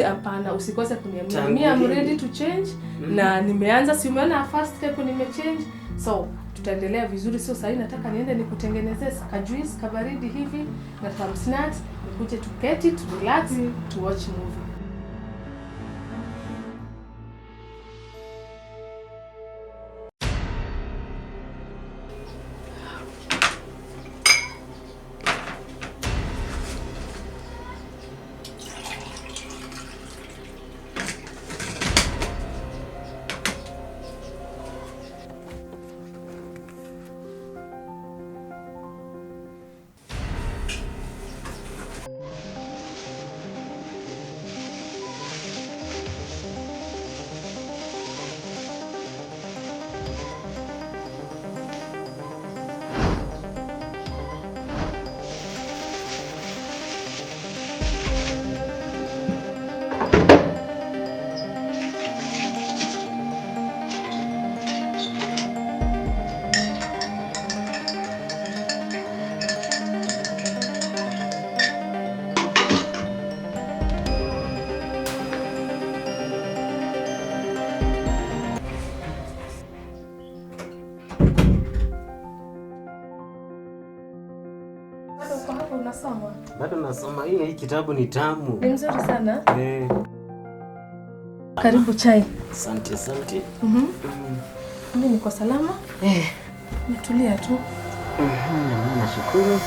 Hapana, usikose kuniambia. Me, I'm ready to change na nimeanza, si umeona first step nimechange. So tutaendelea vizuri. So sasa nataka niende nikutengenezee ka juice kabaridi hivi na some snacks, nikuje tuketi, tu relax, tu watch movie. Unasoma? Bado nasoma. Hii kitabu ni tamu. Ni mzuri sana. Karibu chai. Asante, asante. Mimi niko salama. Nitulia tu. Nashukuru.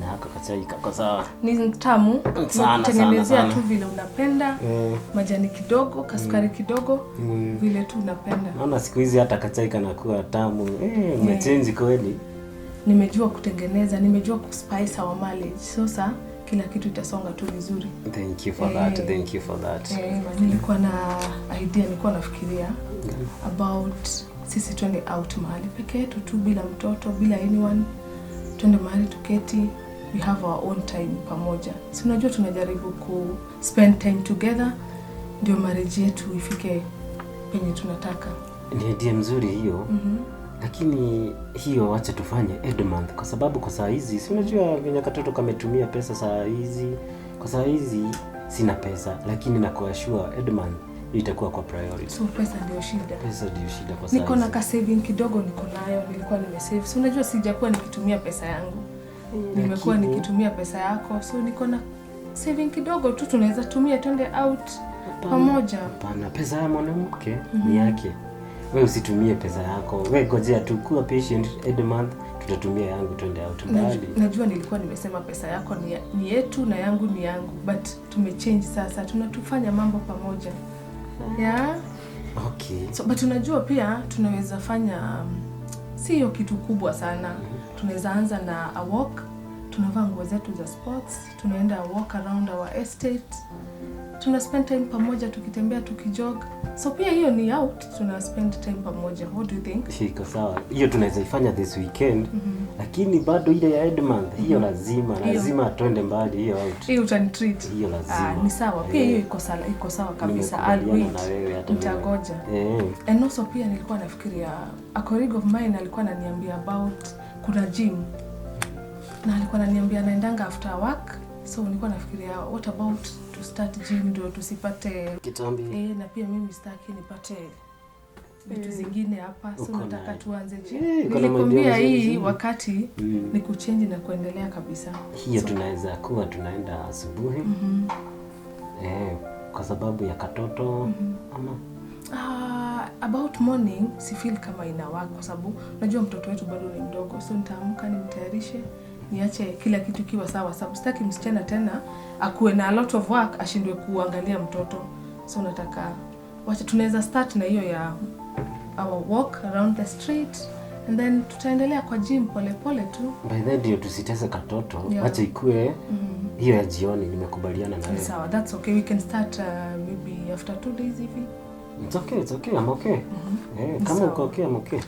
Na hako kachai kako sawa. Ni tamu. Sana, Tengenezea sana. tu vile unapenda. Majani kidogo, kasukari kidogo, vile tu unapenda. Naona siku hizi hata kachai kanakuwa tamu. Umechange kweli. Nimejua kutengeneza, nimejua kuspice our marriage. Sasa kila kitu itasonga tu vizuri. Thank you for that. Thank you for that. Nilikuwa na idea, nilikuwa nafikiria about sisi twende out mahali peke yetu tu bila mtoto, bila anyone. Twende mahali tuketi, we have our own time pamoja. Si unajua tunajaribu ku spend time together ndio marriage yetu ifike penye tunataka. Ni idea mzuri hiyo. Lakini hiyo wacha tufanye end month kwa sababu kwa saa hizi si unajua venye katoto kametumia pesa saa hizi. Kwa saa hizi sina pesa, lakini nakuassure end month itakuwa kwa priority. So pesa ndio shida. Pesa ndio shida kwa saa Niko na hizi. ka saving kidogo niko nayo, nilikuwa nimesave. Si unajua sijakuwa nikitumia pesa yangu. Nimekuwa nikitumia pesa yako. So niko na saving kidogo tu tunaweza tumia twende out pamoja. Hapana, pesa ya mwanamke ni yake. Wewe usitumie pesa yako. Wewe gojea tu, kuwa patient, end month tutatumia yangu twende out mbali. Najua nilikuwa nimesema pesa yako ni yetu na yangu ni yangu, but tumechange sasa, tunatufanya mambo pamoja. Yeah. Okay. So, but unajua pia tunaweza fanya si hiyo kitu kubwa sana. Tunaweza anza na a walk, tunavaa nguo zetu za sports, tunaenda a walk around our estate. Tuna spend time pamoja tukitembea, tukijog. So pia hiyo ni out, tuna spend time pamoja. What do you think? Iko sawa. Hiyo tunaweza ifanya this weekend. Lakini bado ile ya end month hiyo lazima twende mbali hiyo out. Hiyo utanitreat. Hiyo lazima. Ni sawa. Pia hiyo iko sawa kabisa. I'll wait. Nitagoja. And also pia nilikuwa nafikiria a colleague of mine alikuwa ananiambia about kuna gym. Na alikuwa ananiambia anaendanga after work. So nilikuwa nafikiria what about to start gym ndio tusipate kitambi. Na pia mimi sitaki nipate vitu zingine hapa. So nataka tuanze gym. Nilikwambia hii wakati ni kuchange na kuendelea kabisa. Hiyo tunaweza kuwa tunaenda asubuhi. Kwa sababu ya katoto ama About morning si feel kama ina work kwa sababu unajua mtoto wetu bado ni mdogo. So nitaamka nimtayarishe, niache kila kitu kiwa sawa sababu sitaki msichana tena akuwe na a lot of work ashindwe kuangalia mtoto. So nataka wacha tunaweza start na hiyo ya our walk around the street and then tutaendelea kwa gym pole pole tu. By then ndio tusitese katoto. Wacha ikue hiyo ya jioni. Nimekubaliana na wewe. Sawa, that's okay. We can start maybe after 2 days hivi. It's okay, it's okay. I'm okay. Kama uko okay, I'm okay.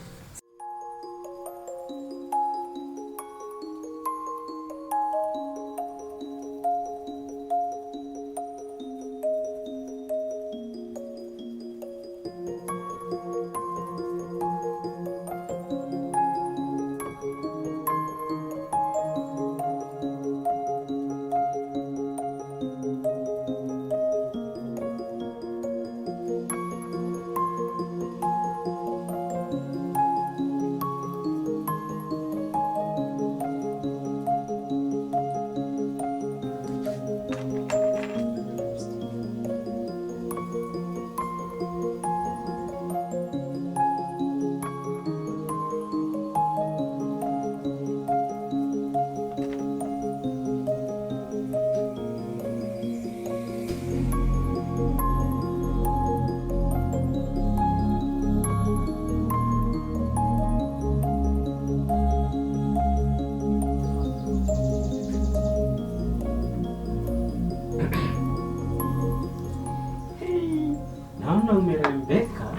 Naona umerembeka.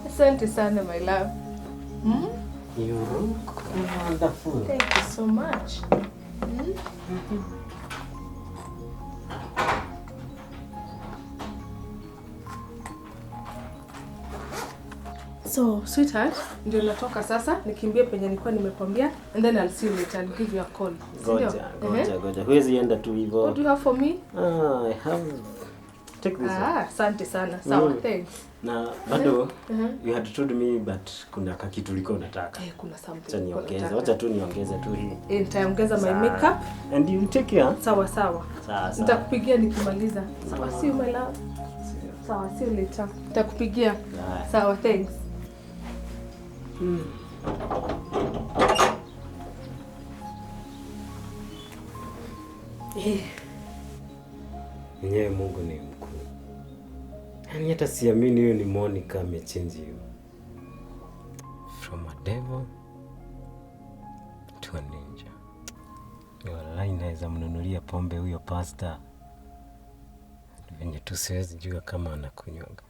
Asante sana my love. You look wonderful. Thank you so much. So, sweetheart, ndio natoka sasa, nikimbie penye nilikuwa nimekwambia and then I'll see you later. I'll give you a call. Goja, goja, goja. Huwezi enda tu hivyo. What do you have for me? I have Take this one. Ah, asante sana. Sawa, thanks. Na bado you had told me but kuna kakitu ulikuwa unataka. Eh, kuna something. Acha nilikuwa niongeze. nataka. Wacha tu niongeze tu hii. Eh, nitaongeza my Sawa. makeup. And you take care. Sawa sawa. Sawa sawa. Nitakupigia nikimaliza. Sawa, see you my love. Sawa, see you later. Nitakupigia. Haya. Sawa, thanks. Eh, Mwenyewe Mungu ni mkuu. Yaani hata siamini huyo ni Monica amechange you. From a devil to a ninja. Wallahi naweza mnunulia pombe huyo pasta. Venye tu siwezi jua kama anakunywaga.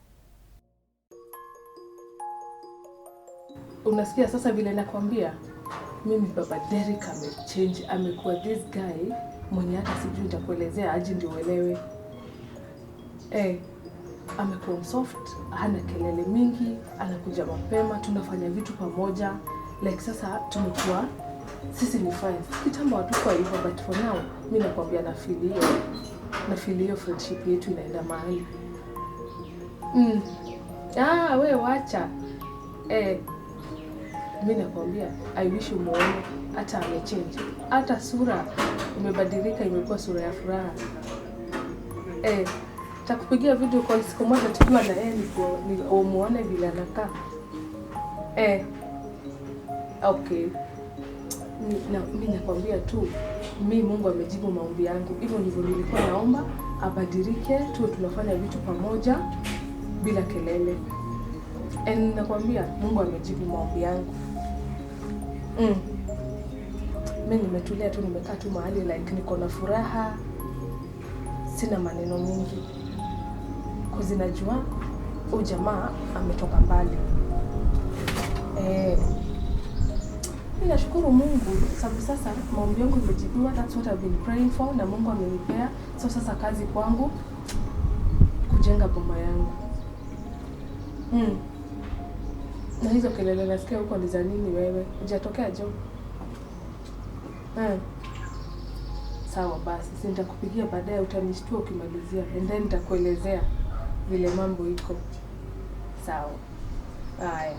Unasikia sasa vile nakwambia? Mimi baba Derek amechange, amekuwa this guy mwenye hata sijui nitakuelezea aje ndio uelewe. Eh, amekuwa soft, hana kelele mingi, anakuja mapema, tunafanya vitu pamoja. Like sasa tumekuwa sisi ni friends. Kitambo hatukuwa hivyo, but for now mi nakwambia na feel hiyo. Na feel hiyo friendship yetu inaenda mahali. Ah, we wacha. Eh, mi nakwambia I wish umuone hata amechange, hata sura imebadilika, imekuwa sura ya furaha. Eh, takupigia video call siku moja tukiwa na yeye umuone vile anakaa. Eh, okay. Mi nakwambia tu mi Mungu amejibu maombi yangu. Hivyo ndivyo nilikuwa naomba abadilike, tuwe tunafanya vitu pamoja bila kelele. And nakwambia Mungu amejibu maombi yangu. Mi nimetulia tu, nimekaa tu mahali like niko na furaha, sina maneno mingi. Cause najua huyu jamaa ametoka mbali. Mi nashukuru Mungu sababu sasa maombi yangu imejibiwa. That's what I've been praying for, na Mungu amenipea. So sasa kazi kwangu kujenga boma yangu. Na hizo kelele nasikia huko ni za nini wewe? Hujatokea jo? Sawa basi, si nitakupigia baadaye, utanishtua ukimalizia and then nitakuelezea vile mambo iko. Sawa. Haya.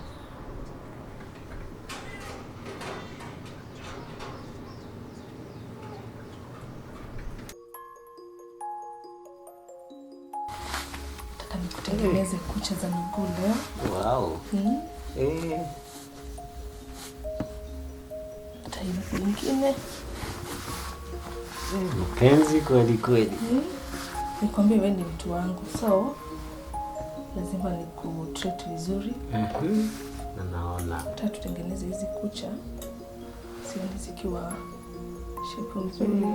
Nataka nikutengeneze kucha za miguu leo. Wow. Hata hii miguu ingine. Mpenzi kweli kweli. Nikwambie wewe ni mtu wangu, so lazima nikutreat vizuri. Na naona. Nataka tutengeneze hizi kucha sioni zikiwa shape nzuri.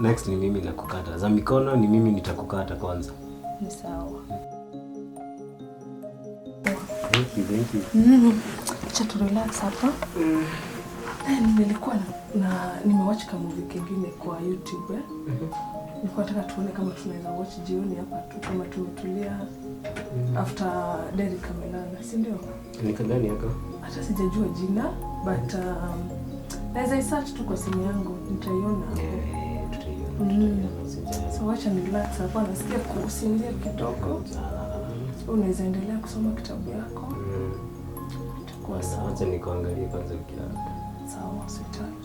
Next ni mimi nakukata. Za mikono ni mimi nitakukata kwanza. Ni sawa. Thank you, thank you. Acha tu relax hapa. Nilikuwa na nimewatch kama movie kingine kwa YouTube. Nilikuwa nataka tuone kama tunaweza watch jioni hapa tu kama tumetulia after Derek amelala, si ndio? Ni gani yako? Hata sijajua jina but naweza search tu kwa simu yangu nitaiona hapo. Tutaiona, usijali. So wacha ni relax hapa, nasikia kusinzia kidogo. Unaweza endelea kusoma kitabu yako. Itakuwa sawa. Wacha nikuangalie kwanza ukilala. Sawa, sweetheart.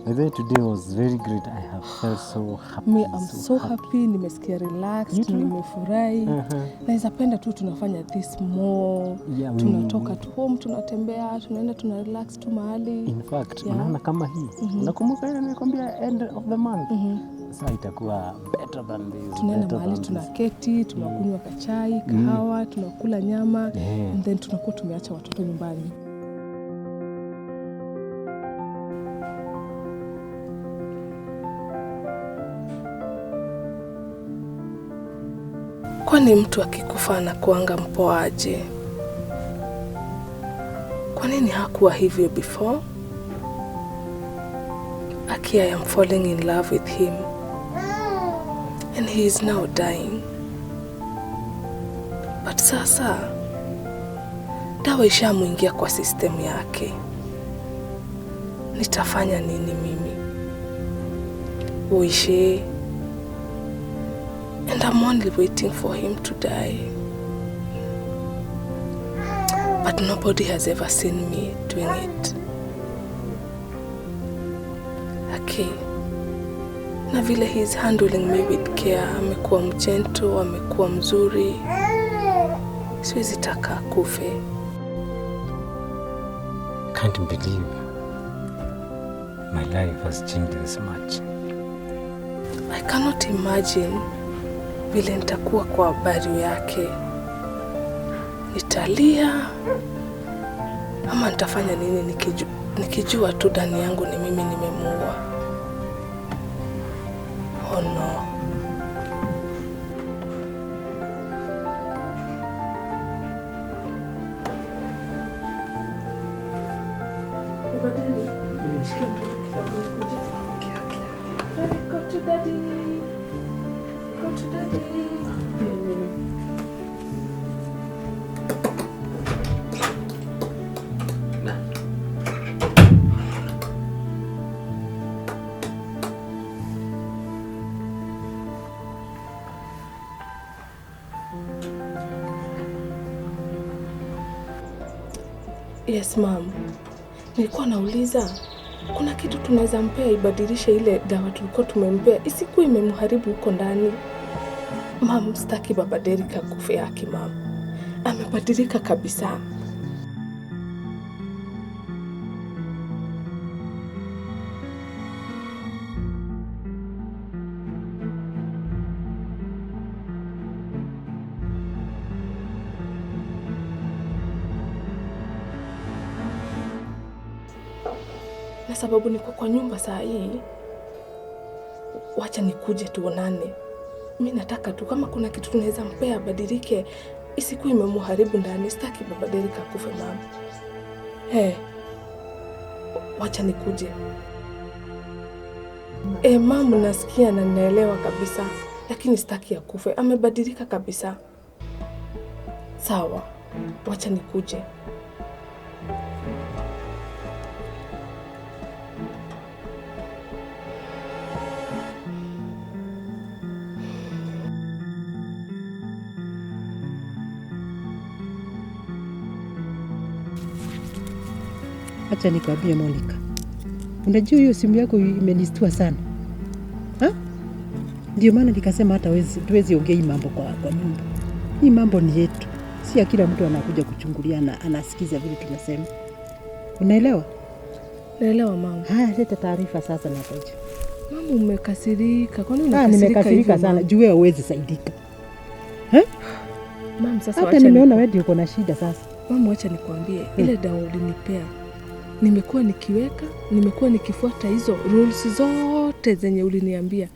By the way, today was very great. I have felt so happy. Me, I'm so happy. Nimesikia relaxed, nimefurahi. Naweza penda tu tunafanya this more. Yeah, tunatoka tu home, tunatembea, tunaenda tuna relax tu mahali. In fact, unaona kama hii. Unakumbuka ile nilikwambia end of the month? Sasa itakuwa better than this. Tunaenda mahali tunaketi, tunakunywa kachai, kahawa, tunakula nyama, and then tunakuwa tumeacha watoto nyumbani. Kwani mtu akikufa anakuanga mpoaje? Kwa nini hakuwa hivyo before? Aki, I am falling in love with him. And he is now dying. But sasa dawa ishamuingia kwa system yake. Nitafanya nini mimi? Uishi. And I'm only waiting for him to die. But nobody has ever seen me doing it. Okay. Na vile he is handling me with care, amekuwa mgentle, amekuwa mzuri. Siwezi taka akufe. Can't believe my life has changed this much. I cannot imagine vile nitakuwa kwa burial yake. Nitalia ama nitafanya nini nikijua tu ndani yangu ni mimi nimemuua. Oh no. Go to daddy. Go to daddy. Yes, ma'am. Nilikuwa nauliza kuna kitu tunaweza mpea ibadilishe ile dawa tulikuwa tumempea isikuwe imemharibu huko ndani. Ma'am, sitaki baba Derrick akufe yake ma'am. Amebadilika kabisa. Na sababu niko kwa nyumba saa hii, wacha nikuje tuonane. Mimi nataka tu kama kuna kitu tunaweza mpea badilike, isikuwe imemharibu ndani. Sitaki baba Derrick akufe mama. Hey, wacha nikuje. Mama, nasikia na naelewa kabisa, lakini sitaki akufe. Amebadilika kabisa. Sawa, wacha nikuje. Acha nikwambie Monica. Unajua hiyo simu yako imenistua sana. Ha? Ndio maana nikasema hata tuwezi ongea hii mambo kwa nyumba. Hii mambo ni yetu. Si kila mtu anakuja kuchungulia na anasikiza vile tunasema. Unaelewa? Naelewa mama. Haya, leta taarifa sasa na ngoja. Mama, umekasirika. Kwa nini unakasirika? Nimekasirika sana. Juu wewe huwezi saidika. Eh? Mama, sasa wacha. Hata nimeona wewe ndio uko na shida sasa. Mama, wacha nikwambie, ile dawa ulinipea nimekuwa nikiweka, nimekuwa nikifuata hizo rules zote zenye uliniambia.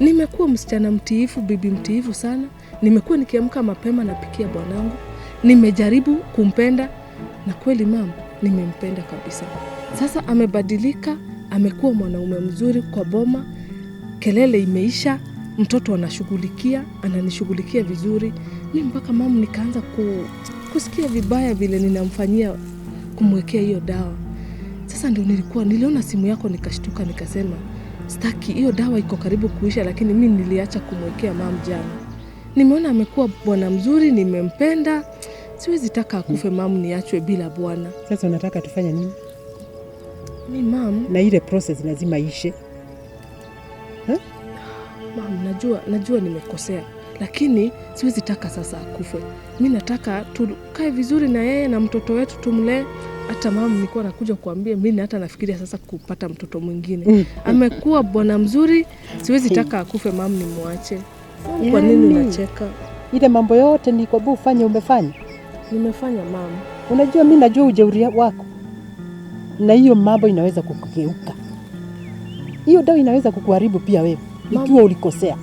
Nimekuwa msichana mtiifu, bibi mtiifu sana. Nimekuwa nikiamka mapema napikia bwanangu. Nimejaribu kumpenda na kweli mama, nimempenda kabisa. Sasa amebadilika, amekuwa mwanaume mzuri kwa boma. Kelele imeisha, mtoto anashughulikia, ananishughulikia vizuri. Mimi mpaka mama nikaanza kusikia vibaya vile ninamfanyia kumwekea hiyo dawa. Sasa ndio niliona simu yako nikashtuka, nikasema sitaki, hiyo dawa iko karibu kuisha, lakini mimi niliacha kumwekea mama jana. Nimeona amekuwa bwana mzuri, nimempenda. Siwezi taka akufe mama, niachwe bila bwana. Sasa unataka tufanye nini? Mimi mama, na ile process lazima ishe. Mama, najua nimekosea, lakini siwezi taka sasa akufe. Mimi nataka tukae vizuri na yeye na mtoto wetu tumlee. Hata mama nilikuwa nakuja kuambia mimi hata nafikiria sasa kupata mtoto mwingine. Amekuwa bwana mzuri, siwezi taka akufe mama, nimwache. Kwa nini unacheka? Ile mambo yote nilikwambia ufanye umefanya? Nimefanya mama. Unajua mimi najua ujeuri wako. Na hiyo mambo inaweza kukugeuka. Hiyo dawa inaweza kukuharibu pia wewe ikiwa ulikosea.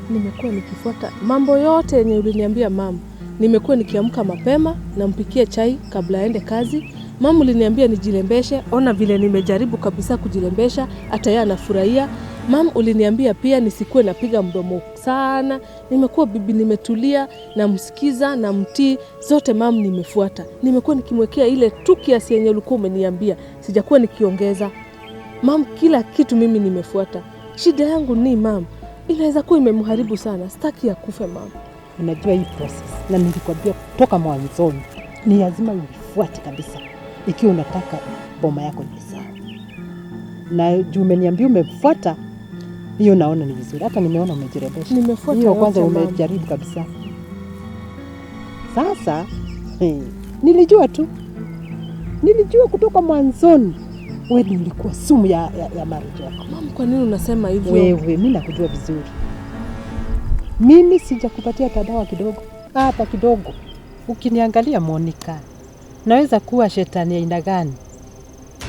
Nimekuwa nikifuata mambo yote yenye uliniambia mum. Nimekuwa nikiamka mapema, nampikia chai kabla aende kazi. Mum, uliniambia nijirembeshe, ona vile nimejaribu kabisa kujirembesha, hata yeye anafurahia. Mum, uliniambia pia nisikuwe napiga mdomo sana. Nimekuwa bibi, nimetulia, namsikiza, namtii, zote mum nimefuata. Nimekuwa nikimwekea ile tu kiasi yenye ulikuwa umeniambia, sijakuwa nikiongeza. Mum, kila kitu mimi nimefuata. Shida yangu ni mum, inaweza kuwa imemharibu sana. Sitaki akufe mum. Unajua hii process, na nilikwambia kutoka mwanzoni ni lazima uifuate kabisa ikiwa unataka boma yako iwe sawa. Na juu umeniambia umefuata hiyo, naona ni vizuri. Hata nimeona umejirembesha. Nimefuata Hiyo kwanza yote, mama. umejaribu kabisa. Sasa nilijua tu, nilijua kutoka mwanzoni wewe ndio ulikuwa sumu ya marriage yako. Mum, kwa nini unasema hivyo? Wewe, mi nakujua vizuri. Mimi sijakupatia hata dawa kidogo, hata kidogo. Ukiniangalia Monica, naweza kuwa shetani aina gani?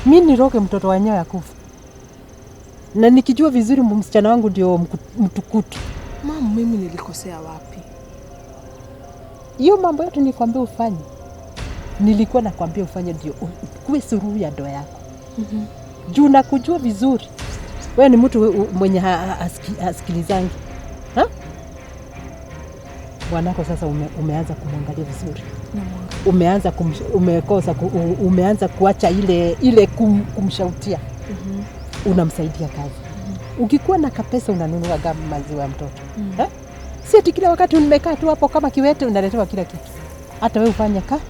Mi niroge mtoto wenyewe akufa, na nikijua vizuri msichana wangu ndio mtukutu. Mum, mimi nilikosea wapi? Hiyo mambo yote nilikwambia ufanye, nilikuwa nakwambia ufanye ndio ukuwe suluhu ya ndoa yako. Juu nakujua vizuri, wewe ni mtu mwenye hasikilizangi. Ha? Bwanako sasa umeanza kumwangalia vizuri, umeanza umeanza kuacha ile kumshautia. Unamsaidia kazi. Ukikuwa na kapesa unanunua gama maziwa ya mtoto. Ha? Si ati kila wakati umekaa tu hapo kama kiwete unaletewa kila kitu. Hata wewe ufanye kazi.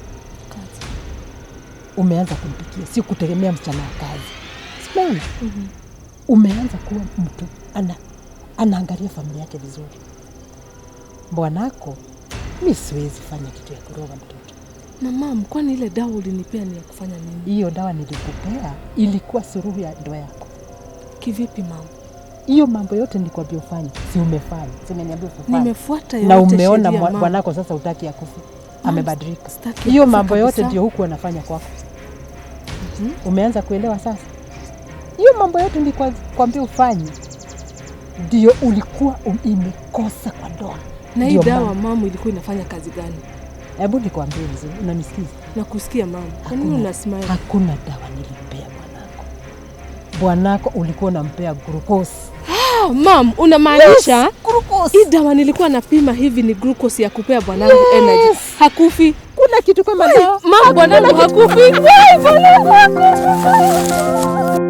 Umeanza kumpikia, si kutegemea msichana wa kazi. Simeona? Umeanza kuwa mtu anaangalia familia yake vizuri. Bwanako, mi siwezi fanya kitu ya kuroga mtoto. Na mum, kwani ile dawa ulinipea ni ya kufanya nini? Hiyo dawa nilikupea ilikuwa suluhu ya ndoa yako. Kivipi mum? Hiyo mambo yote nilikwambia ufanye, si umefanya? Si umeniambia ufanye? Nimefuata yote Na umeona sheria, mum. bwanako sasa hutaki akufe. Amebadilika. Sitaki Hiyo akufe mambo yote kabisa. ndio huku anafanya kwako. Umeanza kuelewa sasa? Hiyo mambo yote nilikwambia ufanye ndio ulikuwa imekosa kwa ndoa. Na hii Ndio dawa maana. mum ilikuwa inafanya kazi gani? Hebu nikwambie vizuri, unanisikiza? Nakusikia mum. Kwa nini una smile? Hakuna dawa nilimpea bwanako. Bwanako ulikuwa unampea glucose. Ah, mum, unamaanisha Yes, glucose. Hii dawa nilikuwa napima hivi ni glucose ya kupea bwanangu energy. Hakufi. Kuna kitu kama dawa. Mum, bwanangu hakufi. Wai, bwanangu hakufi.